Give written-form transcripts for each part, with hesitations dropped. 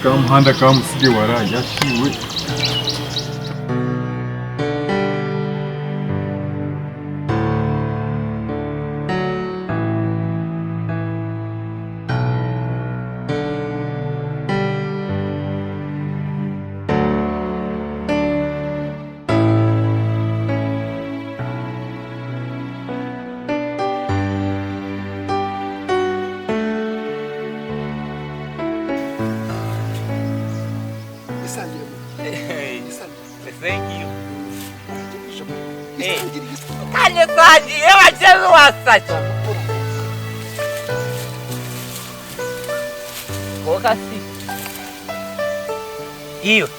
Kamuhanda kamusige warayi ashiwe. Thank you. Kanye wachezi wasacha. Kokasi. Iyo.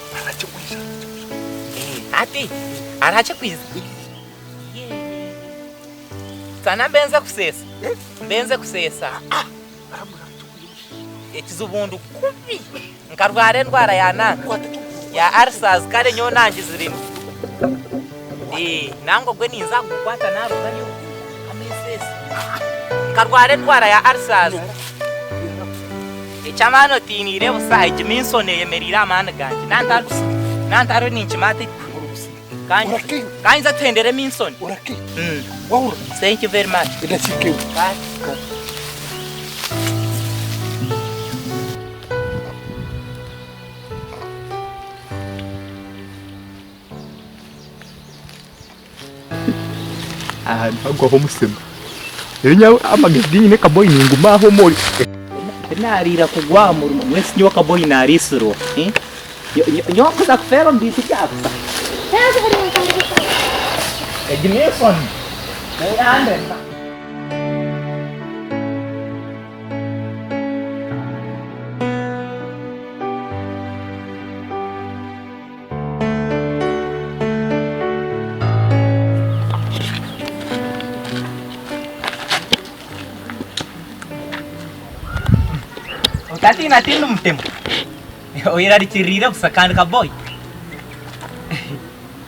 Ati, arache kwiza. Sana mbenze kusesa. Mbenze kusesa. Ekizubundu kubi. Nkarwara endwara ya nanga. Ya ulcers kare nyowe nangiziremu. Eh, nangwa ogwe ninza kugukwata narugayo. Amesesa. Nkarwara endwara ya ulcers. Eky'amaani otiiniire busa egi minsoni eyemereire aha maani gangye. Nantariho ninkimata Kanyinza tuhendere eminsoni. Thank you very much. Kale. Aha nihagwaho omusima. Reero nyowe amagezi gi nyine kaboyi ninguma aho omuri. Tinariira kugwa aha murimo mbwenu nyowe kaboyi nariisirwa. Nyowe kuza kufeera omu bintu bya busha. Egi n'ensoni. Eyandema. Otatiina tindi mutemu. Oyerarikirire busa kandi kaboyi.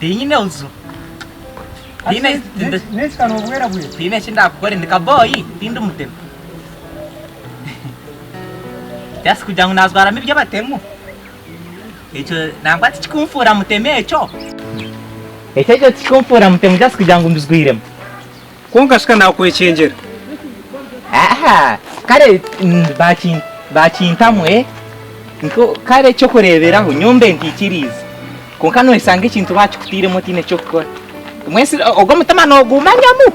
Tinyine buzibu. Tiine N'ekika nobwera bwera. tiine eki ndakukore ndi kaboyi tindi mutemu. Just kugira ngu nazwaramu eby'abatemu. Ekyo nangwa tikikunfuura mutemu ekyo. Ekyo ekyo tikikunfuura mutemu just kugira ngu mbizwiremu. Kwonka shi ka naakwekyengera. Aha, kare bakintamu eh. Nko kare ekyokureeberaho nyowe mbe ntiikiriize. Kwonka noshanga ekintu bakikutairemu otaine ky'okukora. Mbwenu ogwo omutima noogumanyamu,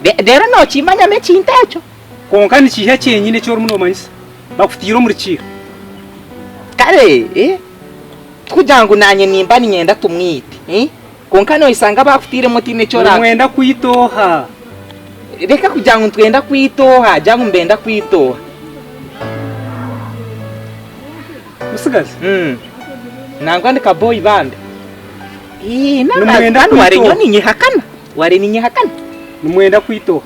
reero nookimanyamu ekintu ekyo. Kwonka ni kiiha kyenyine eki orimu noomanyisa? Bakutaire omuri kiiha? Kare eh, tikugira ngu naanye nimba niinyenda tumwite eh, kwonka noshanga bakutairemu otaine eki ora. Nimwenda kwita oha? Reka kugira ngu nitwenda kwita oha, gira ngu nibenda kwita oha. Mutsigazi? Nangwa ndi kaboyi bambi. Ii, Nimwenda nangwa kwita ware nyowe oha? niinyehakana, ware niinyehakana. Nimwenda kwita oha?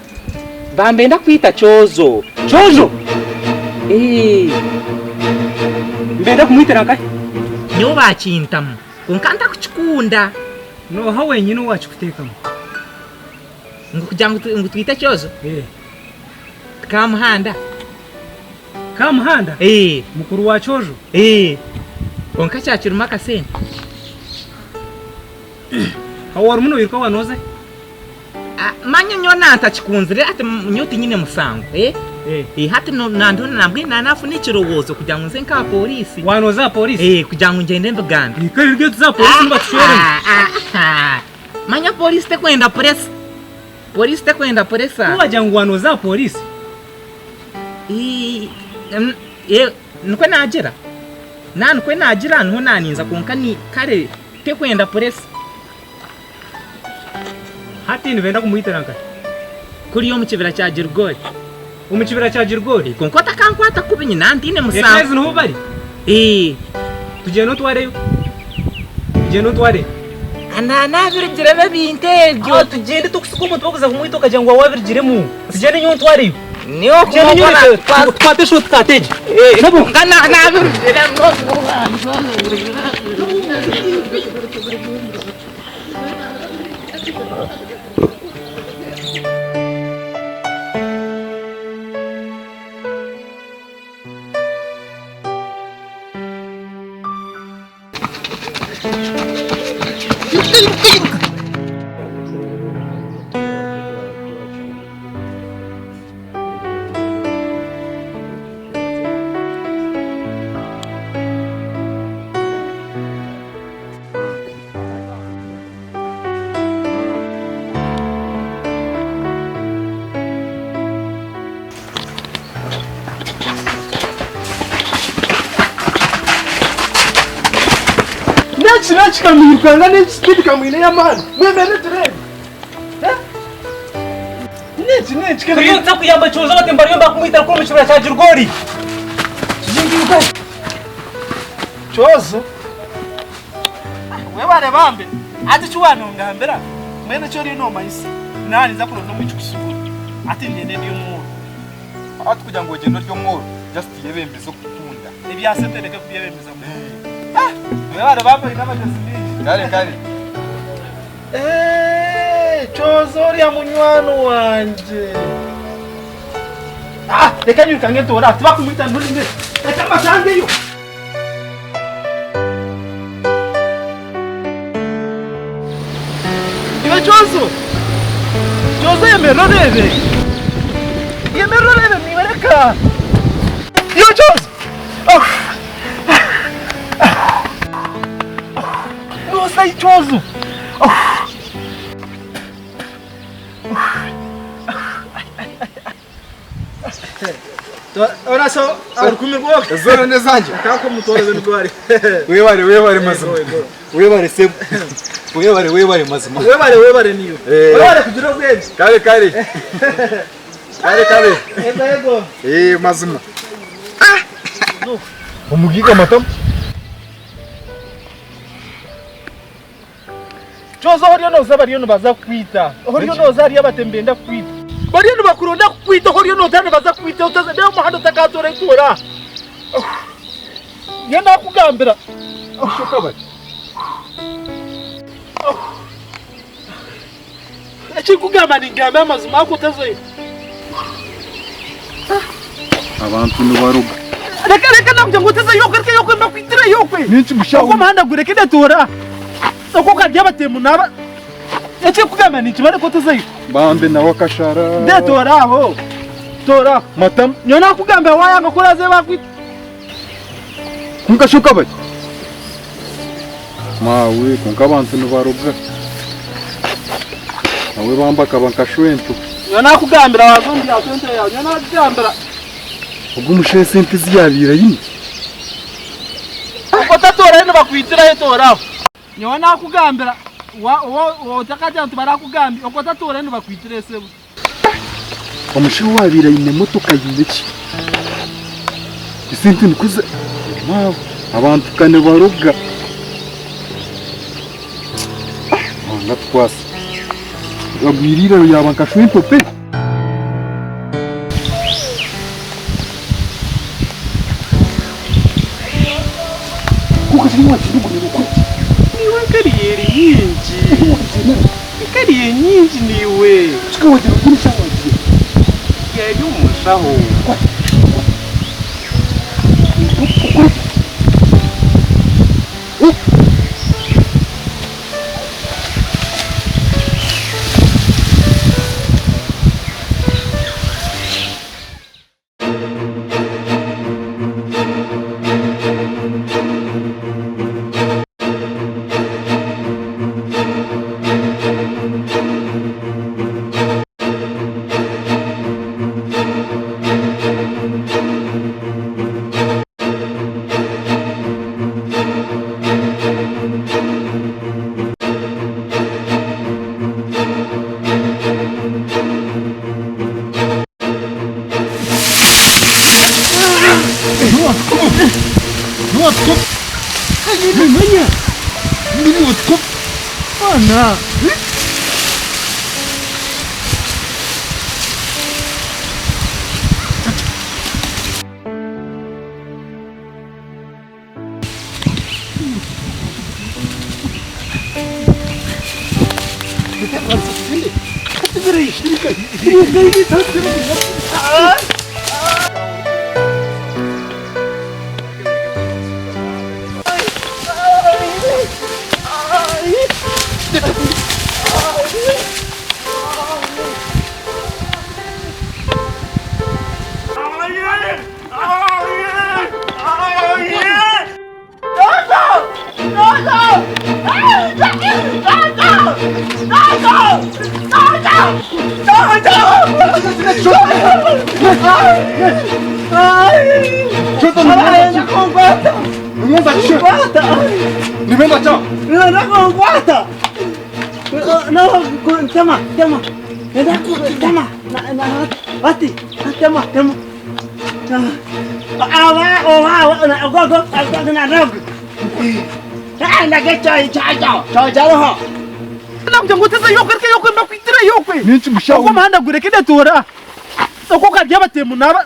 Bambenda kwita Kyozo. Kyozo? Eeh. Nibenda kumwitira nkahi? Nyowe bakintamu kwonka ntakukikunda. Nooha wenyine owakikuteekamu? Ngu kugira ngu twite Kyozo? Eeh. Ti Kamuhanda? Kamuhanda? Eeh. Mukuru wa Kyojo? Eeh. Kwonka kyakirimu akasente. Aho warimu noiruka waanoza hi? Manya nyowe nantakikunzire hati nyowe tinyine musango eh hati nandiho nambwenu nanafuna ekirowoozo kugira ngu nze nka aha polisi. Wanoza aha polisi? Eh kugira ngu ngyende mbigambe. Itwe ebiryo tuze aha polisi nibatushweremu. Manya polisi tekwenda puresa. Polisi tekwenda puresa. Ku wagira ngu wanoza aha polisi? Nikwe nagira. Na nikwe nagira niho naninza kwonka kare tekwenda puresa. Hati nibenda kumwitira nkahi? Kuriya omu kibira kya Giligooli. Omu kibira kya Giligooli? Kwonka otakankwata kubi nyina ntaine musango. Eshaaha ezi niho bari? Ee. Tugyende otwareyo. Tugyende otwareyo. Naabirugiremu ebintu ebyo. Aho tugyende tukusiga omuntu bakuza kumwita okagira ngu waaba wabirugiremu. Tugyende nyowe ntwareyo. Niiwe Tugyende nyowe tukwate short cut egi. Kwonka naabirugiremu. Iruka iruka. Neki neki kamwirukanga neki speed kamwine y'amaani mwemere turebe neki neki Turiyo nitakuyamba kyoza bati mbariyo mbakumwita arikura omu kibira kya Girigori. Kyozo webare bambe ati eki wanongambira mbwenu eki oriyo nomanyisa naaba ninza kuronda omwishiki kusugura ati ngyende ndi omworo. Ati kugira ngu ogyende ori omworo just yebembeze okukunda. Ebya sente ndeke kubyebembeza munonga. Webare bambe oine amagezi maingi. Kare kare. Eeh Kyozo oriya munywani wangye. Ah reka nyirukange ntoore aha tibakumwita nturinde reka mbasangeyo. Iwe Kyozo! Kyozo yemerera oreebe! Yemerera oreebe niiwe reka! Iwe Kyozo! Nooza hi Kyozo? Oraso Zoro nezanje. Webare webare mazima. Webare sebo. Webare webare mazima. Webare webare niyo. Eh. Webare kugira obwengye. Kare kare. Kare kare. Yego yego. Eh mazima. Omugiga matamu. Kyoza oriyo noza bariyo nibaza kukwita. Oriyo noza hariyo abatemu nibenda kukwita. Bariyo nibakuronda kukwita oriyo noza nibaza kukwita otaza reeba omuhanda otakatora entoora. Nyowe nakugambira. Ekindikugamba ningamba amazima ahakuba otazayo. Abantu nibaroga. Reka reka nakugira ngu otazayo okwe reka yokwe mbakwitire yokwe. Ninki mushaho? Ogwo omuhanda gureke ndetoora. Okwo okarya abatemu naba. Ekindikugamba ninkibareka otazayo. Bambi nawe akashara. Ndetoora aho. Toora aho. Matamu. Nyowe nakugambira wayanga ku oraze bakwita. Kwonka shi okaba ki? Maawe kwonka abantu nibaroga. Nawe bambi akaba nka shwento. Nyowe nakugambira waza omu bya sente yaawe. Nyowe nakugambira. Ogwo omushaija esente ezi yaabaire aine. Okwo otatoorayo nibakwitirayo tooraho. Nyowe nakugambira otakagira ngu tibarakugambire okwo otatoorayo nibakwitirayo sebo. Omushaija owaabaire aine emotoka aine ki? Esente nikwo za maawe abantu ka nibaroga. Ruhanga atukwase. Agwire eiraro yaaba nka shwento pe. Kwonka shi Niiwe nkariyeeri nyingi. Nkariye nyingi niiwe. Yari omushaho. Nimeenda cha. Nakugira ngu oteza yokwe reka yokwe mbakwitire yokwe. Ninki mushaho? Ogwo omuhanda gureke detoora. Okwo okarya abatemu naba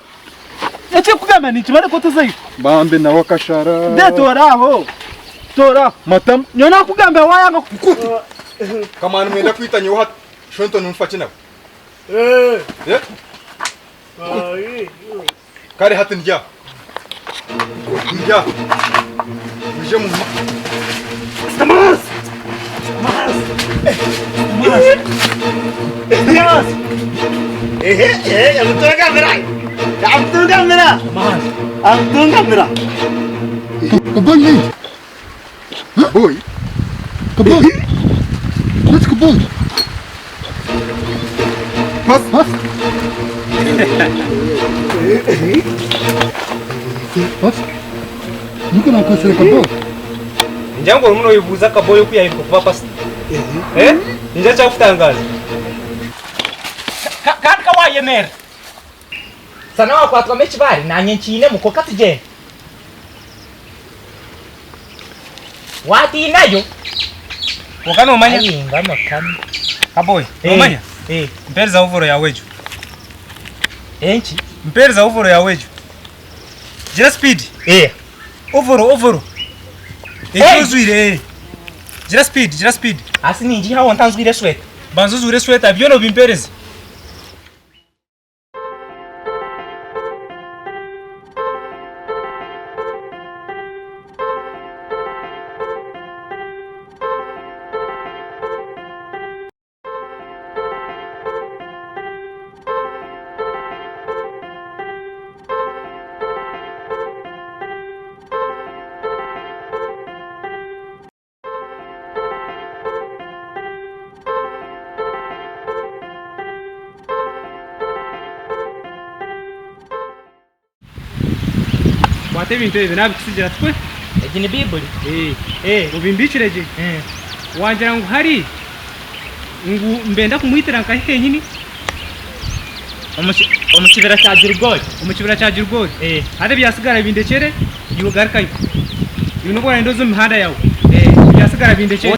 ekirikugamba nikiba reka otezeyo. Bambe nawe akashara. Detoora aho. Toora. Matamu. Nyowe nakugambira wayanga Kamani mwenda kwita nyowe hati. Shonto nimfa ki nawe? Eh? Kare hati ndya. Ndya. Mwije mu Kaboy ni. Kaboy. Kaboy. Let's kaboy. Pas pas. Pas. Niko nakwesera kaboy. Ningira ngu orimu noyebuuza Kaboyi oku yahinduka kuba pasita. Eh? Ningira kyakutangaaza. Kandi ka waayemerera. Sana waakwatwamu ekibaare, naanye nkiinemu, kwonka tugyende. Waatiinayo? Kwonka noomanya. Ai ngamakame. Kaboyi, noomanya? Mpeereza ovoro yaawe egyo. Enki? Mpeereza ovoro yaawe egyo. Gira sipiidi. Ovoro, ovoro. Egyo ojwaire, eh. Gira sipiidi, gira sipiidi. Asi ningiihaho nta njwaire eshweta. Banza ojwire eshweta, byona obimpeereze. Kwata ebintu ebi naabikutsigira tikwe? Egi ni Baibuli? Ee. Obimbiikire gye. Wangira ngu hari ngu mbenda kumwitira nkahi henyini? Omu kibira kya Giligooli. Omu kibira kya Giligooli. Hati ebyatsigara bindekyere, iwe garukayo. Iwe nobu orayenda oze omu mihanda yaawe. Ebyatsigara bindekyere.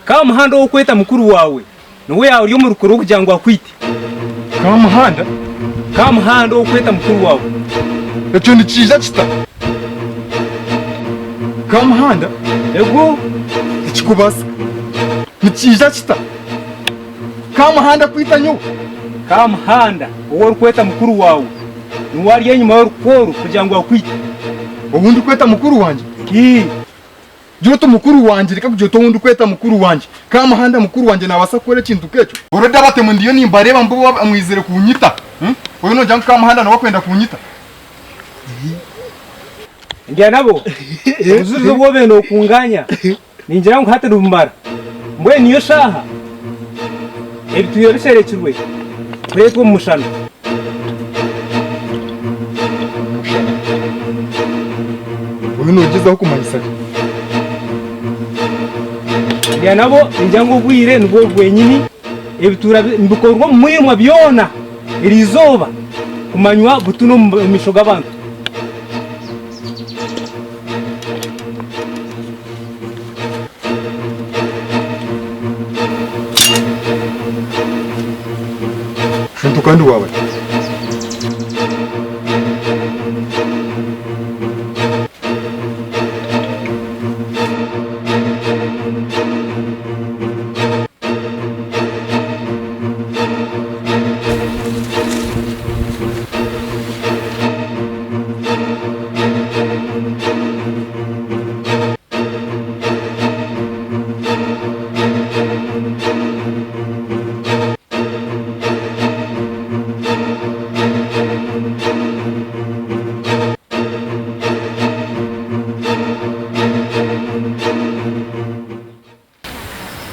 Kamuhanda ow'okweta mukuru waawe niwe yaaba ari omu rukwe rw'okugira ngu akwite. Kamuhanda? Kamuhanda ow'okweta mukuru waawe. Ekyo nikiija kita? Kamuhanda? Ego. Tikikubaasika. Nikiija kita? Kamuhanda kwita nyowe? Kamuhanda ou orikweta mukuru waawe niwe ari enyima y'orukwe oru kugira ngu akwite. Ou ndikweta mukuru wangye? Ii. Gira oti mukuru wangye, reka kugira oti ou ndikweta mukuru wangye. Kamuhanda mukuru wangye naabaasa kukora ekintu nk'ekyo? Already abatemu ndiyo nimbareeba mbu mwizire kunyita. Oyo noogira ngu Kamuhanda niwe akwenda kunyita? Ndya nabo, obujurizi obu obaire nookunganya ningira ngu hati nibumara. Mbwenu niyo shaaha ebitwire bisherekirwe kureetwa omu mushana. Omushana? Oyo noogyezaho kumanyisa ki? Ndya nabo, ningira ngu obwire nibwo obu bwenyini ebituura nibikorwa omu mwirima byona eriizooba kumanywa butunu omu maisho g'abantu. Shintu kandi waaba ki?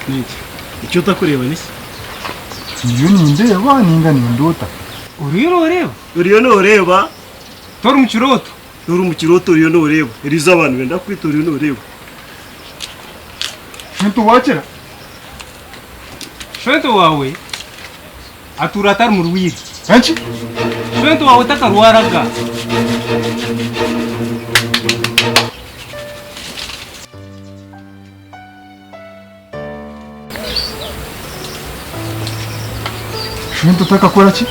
Niki? Eki otakureeba niki? Ndiyo nindeeba ninga nindoota? Oriyo nooreeba? Oriyo nooreeba? Tori mu kirooto? Tori mu kirooto oriyo nooreeba. Eriizooba nibenda kukwita oriyo nooreeba. Shwento waakira? Shwento waawe atuura atari murwaire. Enki? Shwento waawe takarwaraga. Shwento takakora ki?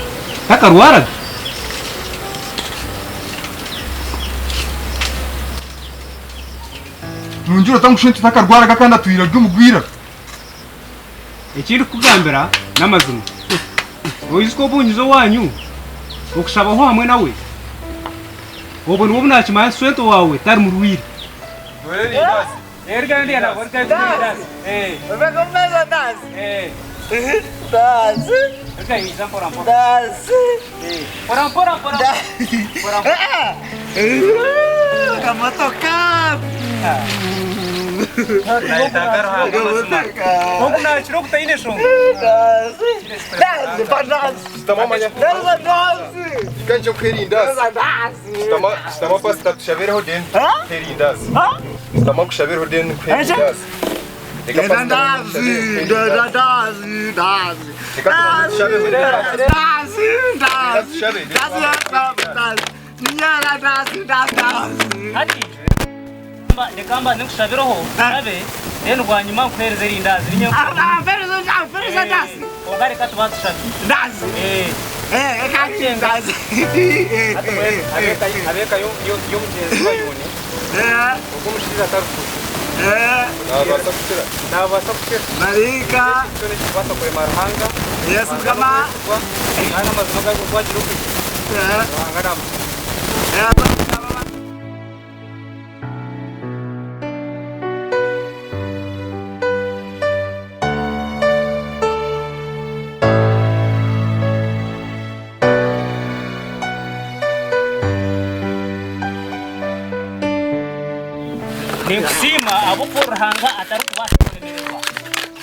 Takarwaraga. Nongira ota ngu Shwento takarwaraga kandi atwire ari omugwiraro? Eki ndikukugambira n'amazima. Oijuka obu nyiza owaanyu okushabaho hamwe nawe? Obwo nibwo obu naakimanya nti Swento waawe tari murwaire. Hati reka mbanze nkushabireho nshabe then bwanyima nkuhereze erindazi ninye Kwonka reka tubanze tushabe. Ab'eka y'omugyenzi Bayuuni, ogwo omushaija atarikufa naabaasa kukira. Ekintu kyona ekirikubaasa kurema Ruhanga, Ruhanga n'omwesigwa, kandi amazima agu arikugira okwikiriza, Ruhanga naamukiza. Ninkusiima ahabw'okuba ori Ruhanga atarikubaasa kuremererwa.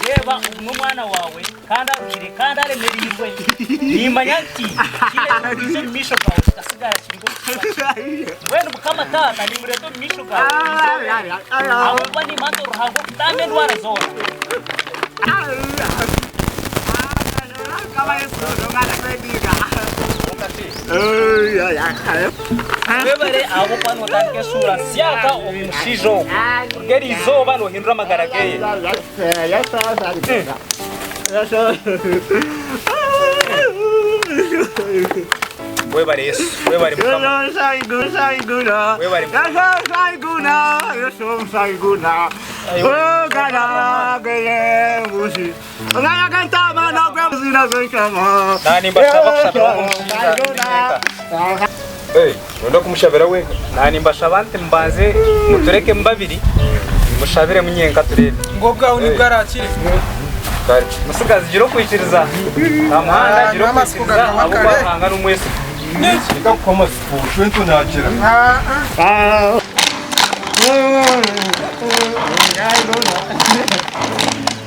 Reeba, ogu n'omwana waawe, kandi aruhire kandi aremereirwe. Nimmanya nti tihaine ekirikwija omu maisho gaawe kikasigara kiri nk'oku kiri. Mbwenu Mukama Taata, nimmureeta omu maisho gaawe eizooba eri, ahabw'okuba nimmanya nti ori Ruhanga orikutamba endwara zoona. Webare ahabw'okuba nootandika eshuura nsyaaka omu mushaija ogu. Kuruga eri izooba noohindura amagara geye. Webare Yesu, webare Mukama. Webare Mukama. Nanimbashaba kushabira ogu omushaija ndi nyenka. Noyenda kumushabira wenka? Nanimbashaba nti mubanze muturekemu babiri mushabiremu nyenka tureebe. Ngu obwawe nibwo arakire. Kare. Musigazi gira okwikiriza. Kamuhanda gira N'amatsiko okwikiriza gakaba ahabw'okuba kare. Ruhanga n'omwesigwa. Reka kukuha amatsiko, shwento nakira.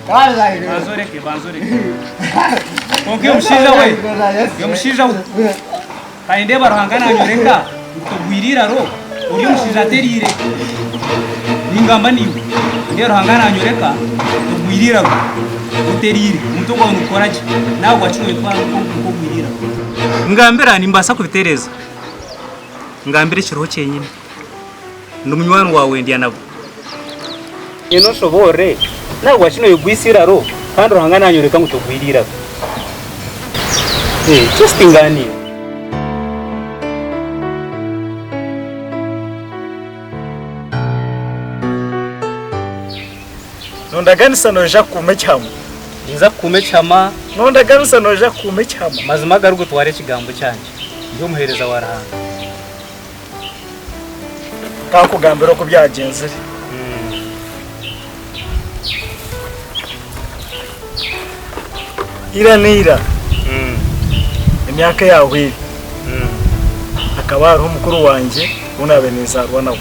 Banza oreke, banza oreke. Kwonka iwe mushaija we, iwe mushaija we, ka nindeeba Ruhanga naanyoreka ngu togwire eiraro, ori omushaija atereire. Ningamba naiwe, nindeeba Ruhanga naanyoreka togwire eiraro, otereire, omutwe gwawe nigukora gye, nawe waakira noyetwara nk'ogwire eiraro. Ngambira, nimbaasa kubitereeza. Ngambira ekiriho kyenyine. Ndi munywani waawe ndya nabo. Nyine oshoboorore, nawe waakira noyegwisa eiraro kandi Ruhanga naanyoreka ngu togwire eiraro. Just nganiire. Nondaganisa noija kukuuma ekihama. Ninza kukuuma ekihama. Nondaganisa noija kukuuma ekihama. Mazima agarikutwara ekigambo kyangye. Ndi omuheereza wa Ruhanga. Ka nkugambire oku byagyenzire. Ira n'ira, emyaka eyaahweire, hakaba hariho mukuru wangye ou naabaire ninzaarwa nawe.